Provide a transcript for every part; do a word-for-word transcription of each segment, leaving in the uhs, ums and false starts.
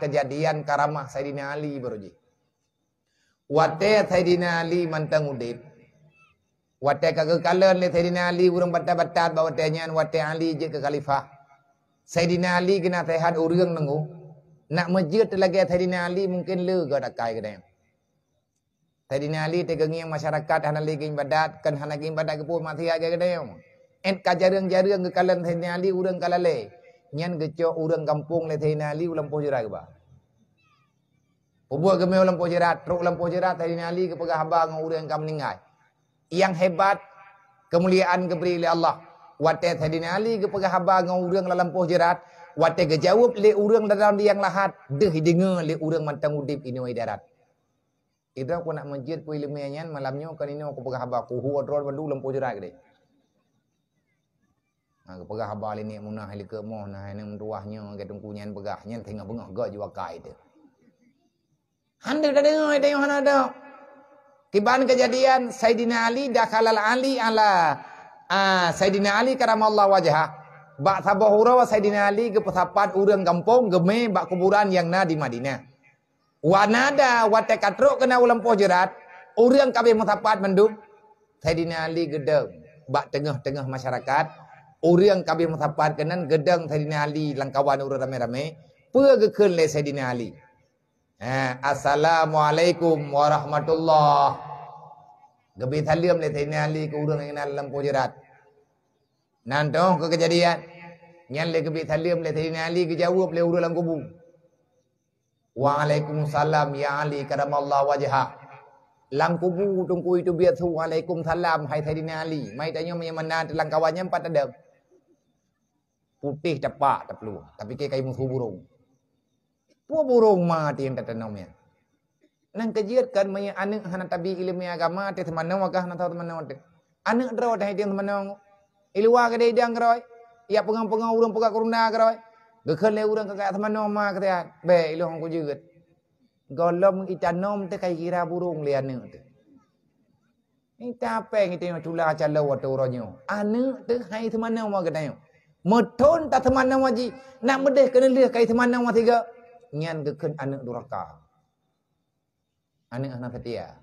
keujadian karamah Saidina Ali baroe jih. Watée Saidina Ali mantong udeb, watée ka geukalon lé Saidina Ali ureuëng batat-batat bak watée nyan, watée Ali jeuet keu khalifah, Saidina Ali geunaseuhat ureuëng deungoe, nak meujeuet lagée Saidina Ali mungken le geudakai geutanyoe. Saidina Ali teugeungieng masyarakat hana lé geuibadat, kan hana geuibadat geupeu maksiat geutanyoe. Ét ka jareueng-jareueng geukalon Saidina Ali ureuëng ka lalée. Nyan geucok ureuëng gampông lé Saidina Ali u lampôh jeurat geuba. Peubuet geumé u lampôh jeurat, trok u lampôh jeurat, Saidina Ali geupeugah haba ngon ureuëng ka meuninggai. Nyang hebat, keumuliaan geubri lé Allah. Watée Saidina Ali geupeugah haba ngon ureuëng lam lampôh jeurat, watée geujaweueb lé ureuëng dalam liang lahat, deuh ideungoe lé ureuëng mantong udeb inoe i darat. Idroe ku nak meujeuet ku iéleumé nyan malam nyoe kon inoe ku peugah haba ku hu droe bandum lampôh jeurat keudeh. Ha, geupeugah haba lé nek munah lé keu moh nah nang meutuwah nyoe gét teungku nyan peugah nyan teungoh beungoh gét jiwakai teuh. Hana tadeungoe tanyoe hana dok. Kiban keujadian Saidina Ali dakhalal Ali ala ah, Saidina Ali karamallahu wajhah. Bak saboh uroe Saidina Ali geupeusapat ureuëng gampông geumé bak kuburan nyang na di Madinah. Wanada watée ka trok keunan u lampôh jeurat, ureuëng ka abéh meusapat mandum. Saidina Ali geudong bak teungoh-teungoh masyarakat, ureuëng ka abéh meusapat keunan geudong Saidina Ali lam kawan ureuëng ramé-ramé, peue geukheun lé Saidina Ali? Ha, "Assalamualaikum warahmatullah." Geubri saleuem lé Saidina Ali keu ureuëng nyang na lam lampôh jeurat. Nan toh keu keujadian nyan lé geubri saleuem lé Saidina Ali geujaweueb lé ureuëng lam kubu. "Waalaikumsalam ya Ali karamallahu wajhah." Lam kubu teungku itu biet su, "Waalaikumsalam hai Saidina Ali." Mai tanyoe meunyoe meunan teuh lam kawan nyan pat tadong. Putéh tapak taplueng, tapike kai musoh burong. Peue burong ma teuh nyang tatanom nyan? Nang keujeuet kan meunyoe aneuëk hana tabi iéleumé agama teuh seumanoe ka hana tho seumanoe teuh. Aneuëk droe teuh hai teuh seumanoe. I luwa keudeh idang keurôi, ya peungon-peungon ureuëng peugah keurunda keurôi. Geukheun lé ureuëng ka seumanoe ma keuseuhat. Bék ilong kujeuet. Gohlom itanom teuh kai kira burong lé aneuëk teuh. Ita péng ita nyang cula calo watée uroe nyoe. Aneuëk teuh hai seumanoe ma geutanyoe. Meuthon ta seumanoe ma jih, nak meudeh keuneulheueh kai seumanoe ma sigoe. Nyan geukheun aneuëk duraka. Aneuëk hana seutia.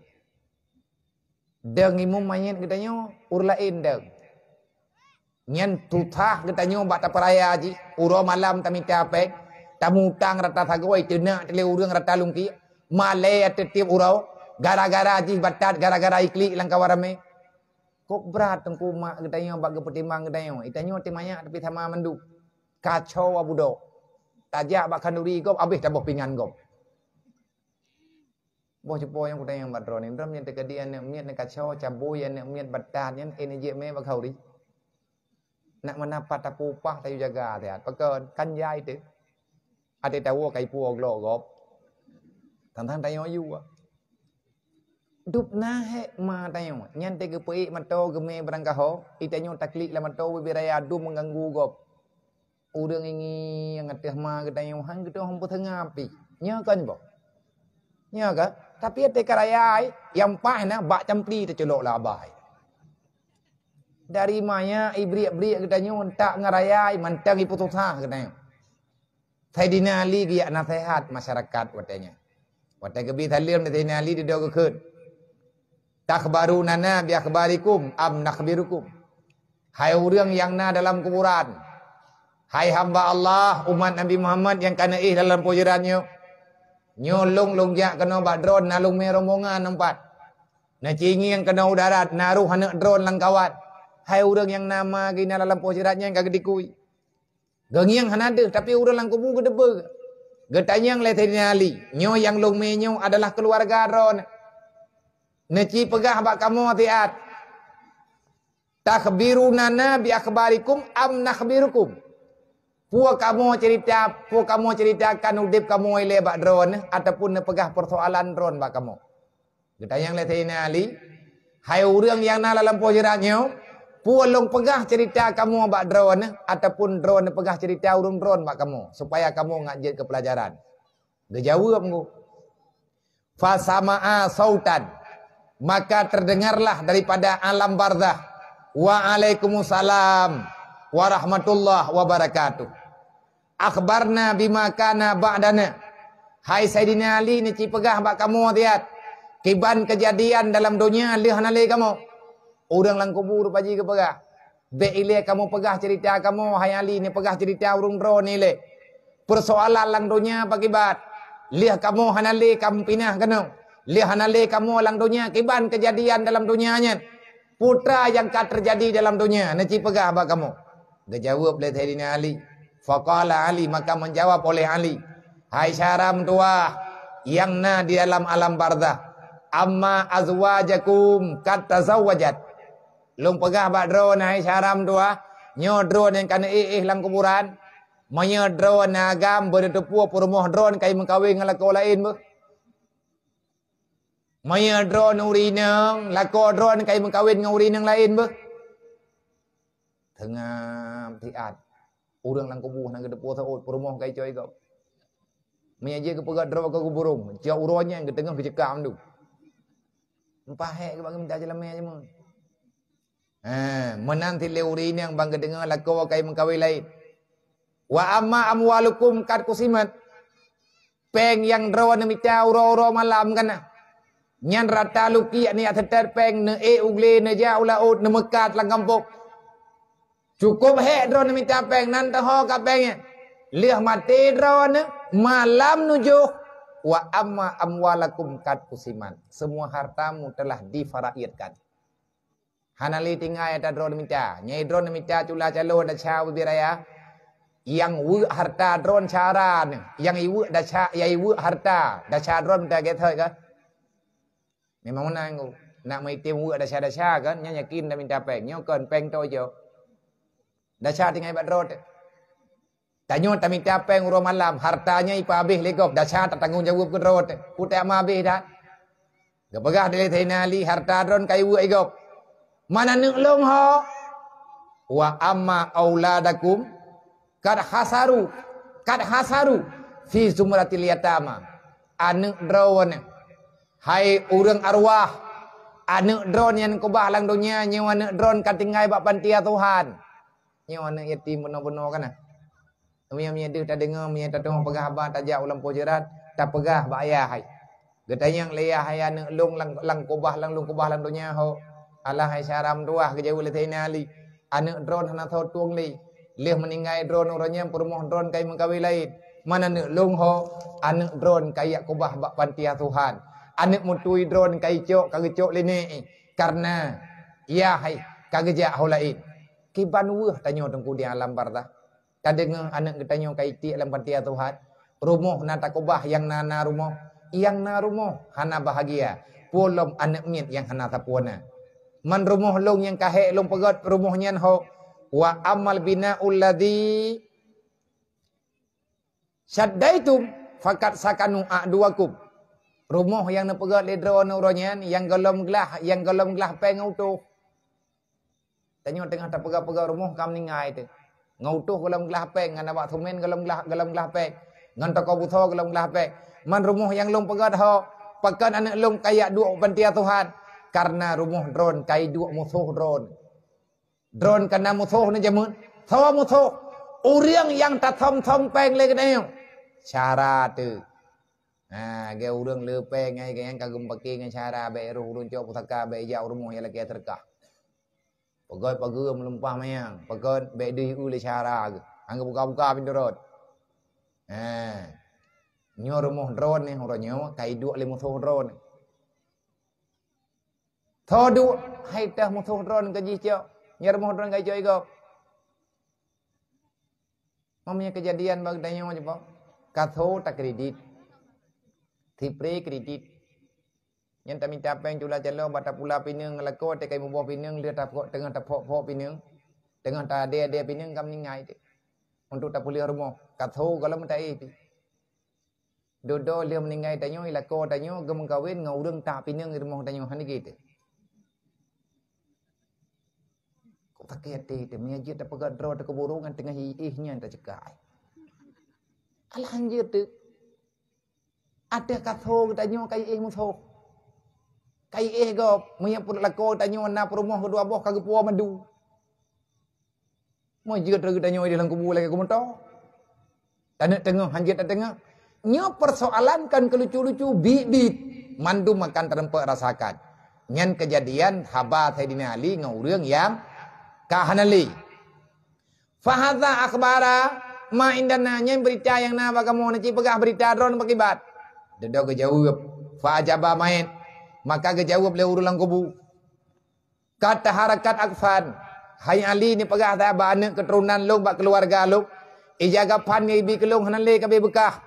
Dong imum manyét geutanyoe ureuëng laén dong. Nyan tusah geutanyoe bak tapeuraya jih, uroe malam tamita péng, tamutang rata sagoe, teunak teuh lé ureuëng rata lungkiek, malée ateueh tieb uroe, gara-gara jih batat, gara-gara iklik lam kawan ramé. Kok brat teungku mak geutanyoe bak geupeutimang geutanyoe, geutanyoe teuh manyak tapi sama mandum. Kacau abudok. Tajak bak khanduri gob, abéh taboh pingan gob. Boh cupo nyang kutanyong bak droeneuh, droeneuh nyang teukeudi aneuëk miet neukacau, cabui aneuëk miet batat nyan, eh, neujek mé bak khanduri. Nak meunapat tapeupah tayue jaga siat. Pakon? Kan jai teuh. Até tawoe kai puwoe glok gob. Tang-tang tanyoe yue. Dub na hék ma tanyoe. Nyan teuh geupeuék mantong geumé barangkaho, i tanyoe taklik lam mantong bubé raya dum meuganggu gob. Ureuëng ingi nyang ateueh ma geutanyoe han geutanyoe hom peuseungab pih. Nyoe kon boh. Nyoe ka? Tapi até ka raya ai, nyang paih na bak campli teuculok lam abai. Dari maya ibriek-briek geutanyoe tak ngon raya ai mantong ipeususah geutanyoe. Saidina Ali geujak naseuhat masyarakat watée nyan. Watée geubi saleuem lé Saidina Ali dudoe geukheun, "Takhbarunana bi akhbarikum am nakhbirukum?" Hai ureuëng nyang na dalam kuburan, hai hamba Allah, umat Nabi Muhammad nyang ka neuéh dalam pujeuran nyoe, nyoe lôn lôn jak keunoe bak droeneuh na lôn mé rombongan nyoe pat. Neucingieng keunoe u darat, na roh aneuëk droeneuh lam kawan. Hai ureuëng nyang na ma geuh na dalam pujeuran nyan ka geutikui. Geungieng hana deuh, tapi ureuëng lam kubu geuteupeue. Geutanyong lé Saidina Ali, "Nyoe nyang lôn mé nyoe adalah keuluwarga droeneuh?" Neuci peugah bak kamoe siat, "Takhbirunana bi akhbarikum am nakhbirukum?" Peue kamoe cerita, peue kamoe ceritakan udeb kamoe ilée bak droeneuh ataupun neupeugah peusoalan droeneuh bak kamoe? Geutanyong lé Saidina Ali, "Hai ureuëng nyang na lam pujeuran nyoe, peue lôn peugah cerita kamoe bak droeneuh ataupun droeneuh peugah cerita ureuëng droeneuh bak kamoe, supaya kamoe ngat jeuet keu peulajaran?" Geujaweueb ngon, "Fasama'a sautan," maka terdengarlah daripada alam barzah, "Waalaikumsalam warahmatullahi wabarakatuh. Akhbarna bima kana ba'dana." Hai Saidina Ali, neuci peugah bak kamoe siat, kiban keujadian dalam donya lheueh hana lé kamoe. Ureuëng lam kubu rupa jih geupeugah, "Bék ilée kamoe peugah ceurita kamoe, hai Ali, neupeugah ceurita ureuëng droe nyoe lé. Peusoalan lam donya pakiban, lheueh kamoe hana lé kamoe pinah keunoe. Lheueh hana lé kamoe lam donya, kiban keujadian dalam donya nyan? Peue nyang ka teujadi dalam donya? Neuci peugah bak kamoe." Geujaweueb lé Saidina Ali. Faqala Ali, maka menjawab oleh Ali, "Hai syedara meutuwah nyang na di dalam alam barzah, amma azwajakum qad tazawwajat." Lôn peugah bak droeneuh, hai syedara meutuwah, nyoe droeneuh nyang ka neuéh-éh lam kuburan. Meunyoe droeneuh agam beuneuteupeue peurumoh droeneuh ka meukawen ngon lakoe laén beuh. Meunyoe droeneuh ureuëng inong, lakoe droeneuh ka meukawen ngon ureuëng inong laén beuh. Teungab siat. Ureuëng lam kubu hana geuteupeue saôt peurumoh ka icok igob. Meunyoe jeuet geupeugah droe keu kuburong, cok uroe nyan geuteungoh geucekam tu. Empah hék geuba geuminta jeulamé jameun. Ha, meunan cit lé ureuëng inong ban geudeungoe lakoe ka meukawen laén. "Wa amma amwalukum qad qusimat." Péng nyang droeneuh mita uroe-uroe malam kana, nyan rata lukiek nyan seutôt péng, neuék u glé, neujak u laôt, neumeukat lam gampông. Cukup hék droeneuh mita péng, nan teuho ka péng nyan. Lheueh maté droeneuh, malam neujoh, "Wa amma amwalakum qad qusimat." Semua hartamu telah difaraidkan. Hana lé tinggai ata droeneuh mita. Nyan droeneuh mita cula calo desya ubit raya. Nyang weuek harta droeneuh cara nyoe. Nyang iweuek desya, nyang iweuek harta desya droeneuh mita gét thoi ka. Memang meunan ku. Nak meuitem weuek desya-desya kan, nyan yakin dak mita péng. Nyoe kon péng toe jok. Desya tinggai bak droe teuh. Tanyoe tamita péng uroe malam, harta nyan ipeuhabéh lé gob, desya tatanggong jaweueb keu droe teuh. Peue teuma habéh that? Geupeugah lé Saidina Ali, "Harta droeneuh ka iweuek igob. Man aneuëk lôn ho? Wa amma auladakum qad hasaru, qad hasaru fi zumratil yatama." Aneuëk droeneuh, hai ureuëng arwah, aneuëk droeneuh nyang keubah lam donya nyoe aneuëk droeneuh ka tinggai bak panti asuhan. Nyoe aneuëk yatim bunoe-bunoe kana. Meunyoe, meunyoe deuh tadeungoe, meunyoe tateumé peugah haba tajak u lampôh jeurat, tapeugah bak ayah hai. Geutanyong lé ayah hai, "Aneuëk lôn lam, lam keubah, lam lôn keubah lam donya ho?" "Alah hai syedara meutuwah," geujaweueb lé Saidina Ali, "aneuëk droeneuh hana soe tueng lé. Lheueh meuninggai droeneuh uroe nyan peurumoh droeneuh ka meukawen laén. Man aneuëk lôn ho? Aneuëk droeneuh ka jak keubah bak panti asuhan. Aneuëk meutui droeneuh ka icok, ka geucok lé nèk, kareuna ayah hai ka geujak ho laén." Kiban weueh tanyoe teungku di alam barzah. Tadeungoe aneuëk geutanyoe ka itiek lam panti asuhan, rumoh na takeubah nyang na, na rumoh, nyang na rumoh hana bahagia, peue lom aneuëk miet nyang hana sapeue na. Man rumoh lôn nyang ka hék lôn peugét rumoh nyan ho, wa ammal bina'ul ladzi syaddaitum faqad sakanu a'duwakum. Rumoh nyang neupeugét lé droeneuh uroe nyan, nyang gohlom glah, nyang gohlom glah péng ngon utôh. Tanyoe teungoh tapeugah-peugah rumoh ka meuninggai teuh. Ngon utôh gohlom glah péng, ngon abak sumen gohlom glah, gohlom glah péng, ngon toko busoe gohlom glah péng. Man rumoh nyang lôn peugét ho, pakon aneuëk lôn ka jak duek u panti asuhan, kareuna rumoh droeneuh ka iduek musoh droeneuh. Droeneuh ka na musoh nyan jameun. Soe musoh? Ureuëng nyang tathom-thom péng lé geutanyoe. Syedara teuh. Ha, lagée ureuëng le péng nyan, nyang ka geumeupaké ngon syedara, bék roh ureuëng cok pusaka, bék jak u rumoh nyang lakée seudeukah. Peugét pageue meulumpah manyang, peugét bék deuh ié lé syedara geuh. Han geubuka-buka pintoe rot. Ha. Nyoe rumoh droeneuh, uroe nyoe ka iduek lé musoh droeneuh. Tho duek, hai teuh musoh droeneuh ka jicok, nyan rumoh droeneuh ka icok igob. Meunyoe keujadian bak geutanyoe cit, ka tho takredit. Sipre kredit. Nyan tamita péng cula calo bak tapula pineung, lakoe teuh ka imuboh pineung, lheueh tapok, teungoh tapok-pok pineung, teungoh taadé-adé pineung ka meuninggai teuh. Untuk tapeulheueh rumoh, ka tho gohlom taéh pih. Dudoe lheueh meuninggai tanyoe, lakoe tanyoe geumeukawen ngon ureuëng tak pineung di rumoh tanyoe, hana gét teuh. Kok sakét até teuh, meunyoe jeuet tapeugét droe teuh keu burong ngon teungoh iéh nyan taceukai. Alah han jeuet teuh. Ateueh ka tho geutanyoe ka iéh musoh. Ka iéh gob, meunyoe peuet lakoe tanyoe na peurumoh keudua boh ka geupuwoe madu. Meujeuet droe geutanyoe di lam kubu lagée keumeuntoe. Taneuk teungoh, han jeuet tateungoh. Nyoe persoalan kan keu lucu-lucu, biet-biet, mandum akan teureumpok rasakan. Nyan keujadian haba Saidina Ali ngon ureuëng nyang ka hana lé. Fahadza akhbara ma indana, nyan beurita nyang na bak kamoe, na cit peugah beurita droe bak ibat. Dudoe geujaweueb, fa ajaba mait, maka geujaweueb lé ureuëng lam kubu. Kat taharakat akfan, hai Ali, neupeugah that bak aneuëk keuturonan lôn, bak keuluwarga lôn, ija gaphan nyang ibi keu lôn hana lé kabeh beukah.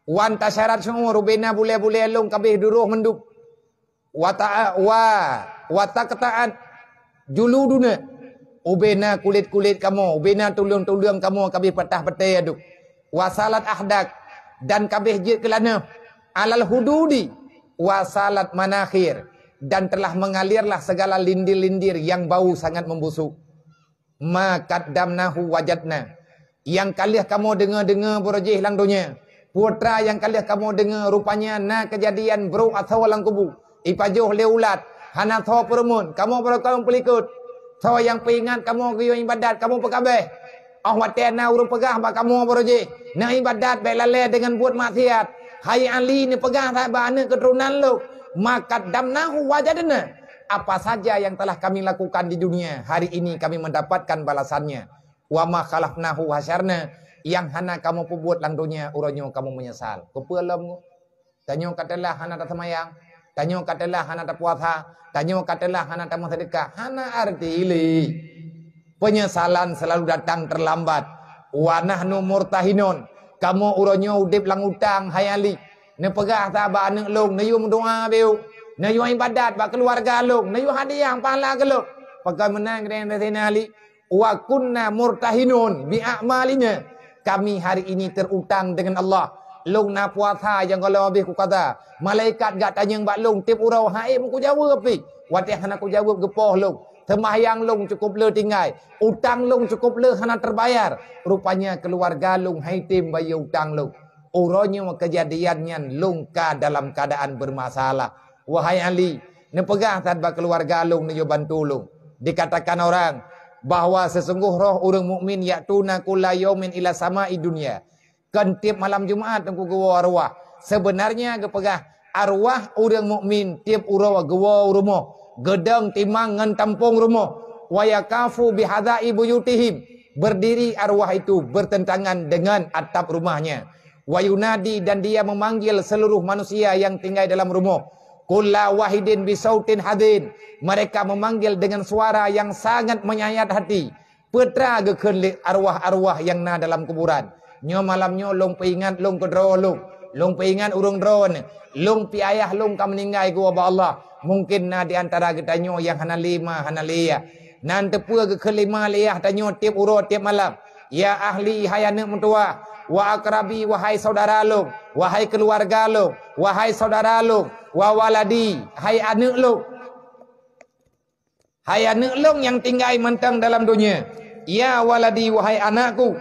Wan tasyarat syu'ur, ubena bulée-bulée lôn kabeh duroh mandum. Wa ta-, wa, wa taqta'at juluduna, ubena kulét-kulét kamoe, ubena tuleueng-tuleueng kamoe kabeh patah batée aduk. Wa salat ahdak, dan kabeh jeuet keu laneue. Alal hududi, wa salat manakhir, dan telah mengalirlah segala lindir-lindir yang bau sangat membusuk. Ma qaddamnahu wajadna. Nyang ka lheueh kamoe deungoe-deungoe baroe jih lam donya. Putra nyang ka lheueh kamoe deungoe, rupanya na keujadian brok asoe lam kubu. Ipajoh lé ulat, hana soe peurumun, kamoe baroe kaum peulikot. Soe nyang peuingat kamoe geuyue iébadat, kamoe peukabeh. Óh watée na ureuëng peugah bak kamoe baroe jih, "Neuiébadat bék lalée deungon buet maksiat." Hai Ali, neupeugah that bak aneuëk keuturonan lôn, "Ma qaddamnahu wajadna." Apa saja yang telah kami lakukan di dunia, hari ini kami mendapatkan balasannya. "Wa ma khalafnahu hasyarna," nyang hana kamoe peubuet lam donya, uroe nyoe kamoe meunyeusal. Keupeue lom? Tanyoe ka teulah hana taseumayang, tanyoe ka teulah hana tapuasa, tanyoe ka teulah hana tameuseudekah, hana arti lé. Peunyesalan selalu datang terlambat. Wa nahnu murtahinun, kamoe uroe nyoe udeb lam utang, hai Ali. Neupeugah that bak aneuëk lôn, neuyue meudoá beu, neuyue iébadat bak keuluwarga lôn, neuyue hadiah pahala keu lôn. Pakon meunan keuneuk Saidina Ali? "Wa kunna murtahinun bi a'malina." Kami hari ini terutang dengan Allah. Lôn na puasa nyang gohlom habéh kukada. Malaikat geutanyong bak lôn tieb uroe, han ék meukujaweueb pih. Watée hana kujaweueb geupoh lôn. Seumahyang lôn cukôp le tinggai. Utang lôn cukôp le hana teubayar. Rupanya keuluwarga lôn han item bayeue utang lôn. Uroe nyoe keujadian nyan lôn ka dalam keuadaan beumasalah. Wahai Ali, neupeugah that bak keuluwarga lôn, neuyue bantu lôn. Dikatakan orang bahwa sesungguh roh ureuëng mukmin ya'tuna kulla yaumin ila sama'i dunya. Kon tieb malam Jumat Teungku geuwoe arwah. Sebenarnya geupeugah, arwah ureuëng mukmin tieb uroe geuwoe u rumoh, geudong timang ngon tampông rumoh. Wa yaqafu bihadza'i buyutihim, berdiri arwah itu bertentangan dengan atap rumahnya. Wa yunadi, dan dia memanggil seluruh manusia yang tinggai dalam rumoh. Kulla wahidin bisautin hadin. Mereka memanggil dengan suara yang sangat menyayat hati. Peue teuma geukheun lé arwah-arwah nyang na dalam kuburan. Nyoe malam nyoe lôn peuingat lôn keu droe lôn. Lôn peuingat ureuëng droe nyoe. Lôn pih ayah lôn ka meuninggai geuwoe bak Allah. Mungkin na di antara geutanyoe nyang hana lé ma, hana lé yah. Nan teupeue geukheun lé ma lé yah tanyoe tieb uroe tieb malam. Ya ahli, hai aneuëk meutuwah, wa akrabi, wahai saudara lôn, wahai keuluwarga lôn, wahai saudara lôn, wa waladi, hai aneuëk lôn. Hai aneuëk lôn nyang tinggai mantong dalam donya, ya waladi, wahai anakku.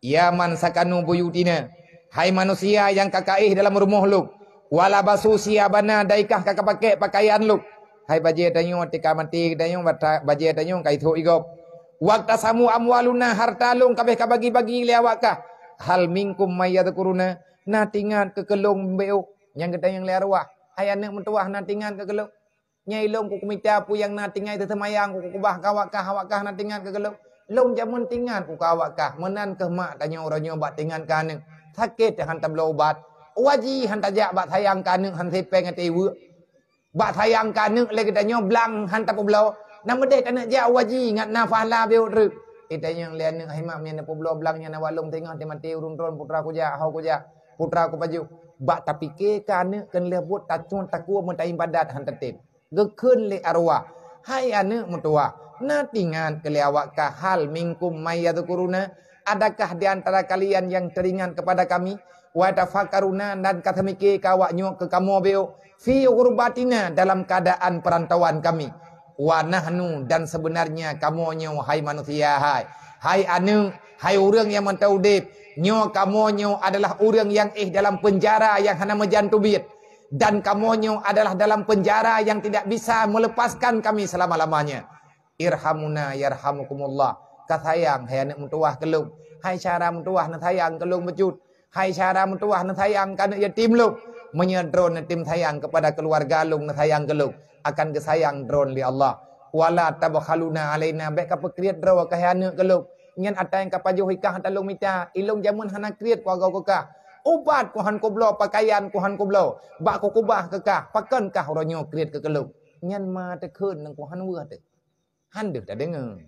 Ya man sakanu buyutina, hai manusia nyang ka kaéh dalam rumoh lôn, walabasu siyabana, daikah ka kapakée pakaian lôn. Hai bajée tanyoe tika maté tanyoe, bata-, bajée tanyoe ka ithok igob. Waktasamu amwaluna, harta lôn kabeh kabagi-bagi lé awak kah. Hal minkum mayyadkuruna, na tingat keu keulôn beuk nyang geutanyong lé arwah. Hai aneuëk meutuwah, na tingat keu keulôn. Nyai lôn kukumita peue nyang na tinggai teuseumayang, kukeubah keu awak kah, awak kah na tingat keu keulôn. Lôn jameun tingat keu awak kah, meunan keuh mak tanyoe uroe nyoe bak tingat keu aneuëk. Sakét han tabloe ubat. Waji han tajak bak sayang keu aneuëk han sipeng até iweuek. Bak sayang keu aneuëk lé geutanyoe blang han tapeubloe. Na meudeh keuneuk jak waji ngat na pahala beuk treuk. Itanyong lé aneuëk, "Hai mak, meunyoe neupeubloe blang nyan awak lôn teungoh teumaté ureuëng tron, putra kujak, ho kujak, putra kupajoh." Bak tapike keu aneuëk keu lheueh buet tacuet takue meutaim padat han tatem. Geukheun lé arwah, "Hai aneuëk meutuwah, na tingat keu lé awak kah hal minkum mayyadkuruna? Adakah di antara kalian yang teringat kepada kami?" Wa tafakaruna, dan ka teumike keu awak nyoe keu kamoe beuk, fi ghurbatina, dalam keadaan perantauan kami. Wa nahnu, dan sebenarnya kamoe nyoe, hai manusia, hai, hai aneuëk, hai ureuëng nyang mantong udeb, nyoe kamoe nyoe adalah ureuëng nyang éh dalam penjara nyang hana meujan teubiet. Dan kamoe nyoe adalah dalam penjara yang tidak bisa melepaskan kami selama-lamanya. Irhamuna yarhamukumullah. Ka sayang, hai aneuëk meutuwah keu lôn. Hai syedara meutuwah, na sayang keu lôn bacut. Hai syara meutuwah, neusayang keu aneuk yatim lôn. Meunyoe droeneuh tem sayang keupada keuluwarga lôn, neusayang keu lôn, akan geusayang droeneuh lé Allah. Wala tabkhaluna alaina, bék kapeukriet droe keu hai aneuk keu lôn. Nyan atra nyang kapajoh i kah ata lôn mita, i lôn jameun hana kriet kuagoe keu kah. Ubat kuhan kubloe, pakaian kuhan kubloe, bak kukubah keu kah, pakon kah uroe nyoe kriet keu keu lôn. Nyan ma teukheun ngon kuhan weueh teuh. Han deuh tadeungoe.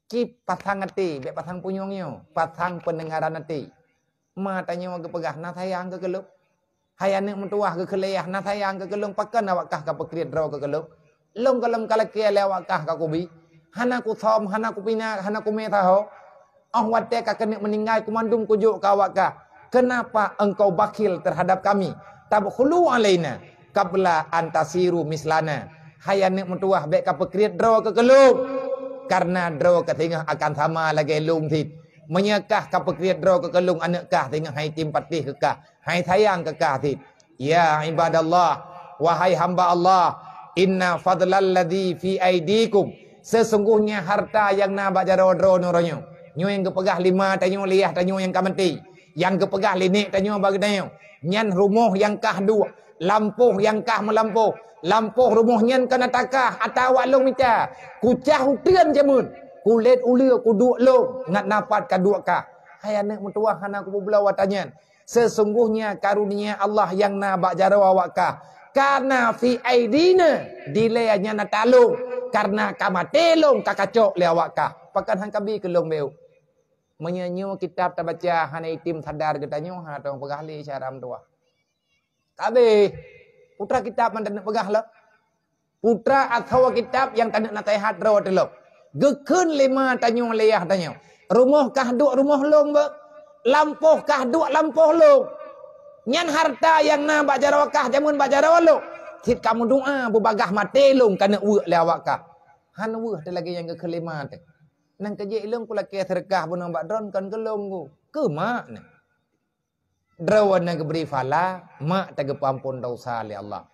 Cit pasang até, bék pasang punyueng nyoe, pasang peundengaran até. Ma tanyoe geupeugah na sayang keu keu lôn. Hai aneuk meutuwah geukeuleh na sayang keu keu lôn, pakon awak kah kapeukriet droe keu keu lôn. Lôn gohlom kalakée lé awak kah kakubi. Hana kusöm, hana kupina, hana kumé saho. Óh watée kakeuneuk meuninggai kumandum kujok keu awak kah. Kenapa engkau bakhil terhadap kami? Tabkhulu alaina qabla an tasiru mislana. Hai aneuk meutuwah, bék kapeukriet droe keu keu lôn. Karena droe keu singoh akan sama lagée lôn cit. Meunyoe kah kapeukriet droe keu keu lôn, aneuk kah singoh han tem patéh keu kah, han sayang keu kah cit. Ya ibadallah, wahai hamba Allah, inna fadlal ladzi fi aidikum, sesungguhnya harta nyang na bak jaroe droeneuh uroe nyoe. Nyoe nyang geupeugah lé ma tanyoe, lé yah tanyoe nyang ka maté, nyang geupeugah lé nek tanyoe bak geutanyoe. Nyan rumoh nyang kah duek, lampôh nyang kah meulampôh, lampôh rumoh nyan kon ata kah, ata awak lôn mita. Kucah uteuen jameun, kulét uleue kuduek lôn, ngat na pat kaduek kah. Hai aneuk meutuwah, hana kupeubloe ata nyan. Sesungguhnya karunia Allah nyang na bak jaroe awak kah, kana fi aidina, dilée nyan ata lôn, karena ka maté lôn ka kacok lé awak kah. Pakon han kabi keu lôn bék? Meunyoe nyoe kitab tabaca hana item sadar geutanyoe, hana teupeugah lé syara meutuwah. Ka abéh. Putra kitab man taneuk peugah lom. Putra atawa kitab nyang taneuk naseuhat droe teuh lom. Geukheun lé ma tanyoe, lé yah tanyoe. Rumoh kah duek rumoh lôn beuh. Lampôh kah duek lampôh lôn. Nyan harta nyang na bak jaroe kah jameun bak jaroe lôn. Cit kameudoá beubagaih maté lôn kaneuk weuek lé awak kah. Han weueh teuh lagée nyang geukheun lé ma teuh. Nang keujeuet lôn kulakée seureukah bunoe bak droeneuh kon keu lôn gu. Keu mak nyan. Droeneuh geubri phala, mak teugeupeuamphon desya lé Allah.